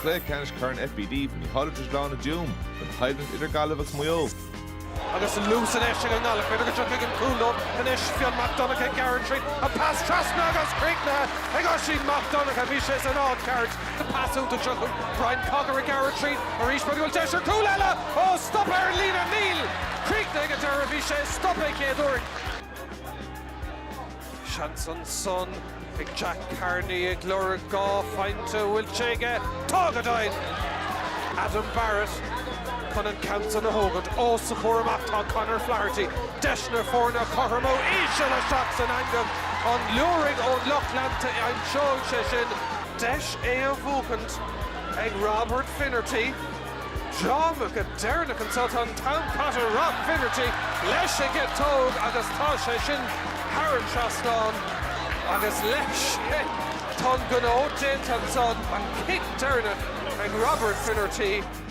Cluiche Ceannais Corn FBD Mhicheál Ó Drisleáin i dTuaim don choimhlint idir Gaillimh agus Maigh Eo. Agus an luas anois ag an nGaillimh. B'fhéidir go dtiocfaidh an cúl leo anois. Fionn Mac Donncha ag gearradh tríd. An pas trasna agus críochnaithe ag Oisín Mac Donncha. Bhí sé san áit ceart. An pas iontach seo chuig Brian Cogger ag gearradh tríd. Arís b'fhéidir go bhfuil deis ar chúl eile! Ó, stop ar an líne! Níl! Críochnaithe ag an deireadh. Bhí sé stoptha an chéad uair. Seans ansan ag Jack Carney ag lorg 2 phointe, bhfuil sé aige? Tá go deimhin! Adam Barrett chun an ceann san a thógaint. Os a chomhair amach tá Conor Flaherty. Deis na foirne a chothromú. Íseal isteach san eangach. An liúraigh ón lucht leanta aimseoidh sé sin. Deis é a bhuachaint ag Robert Finnerty. Dráma go deireanach anseo. Tá an t-am caite. Rob Finnerty leis an gciotóg agus tá sé sin thar an trasnán agus leis sin tá an gnó déanta ansan. An cic deireanach ag Robert Finnerty.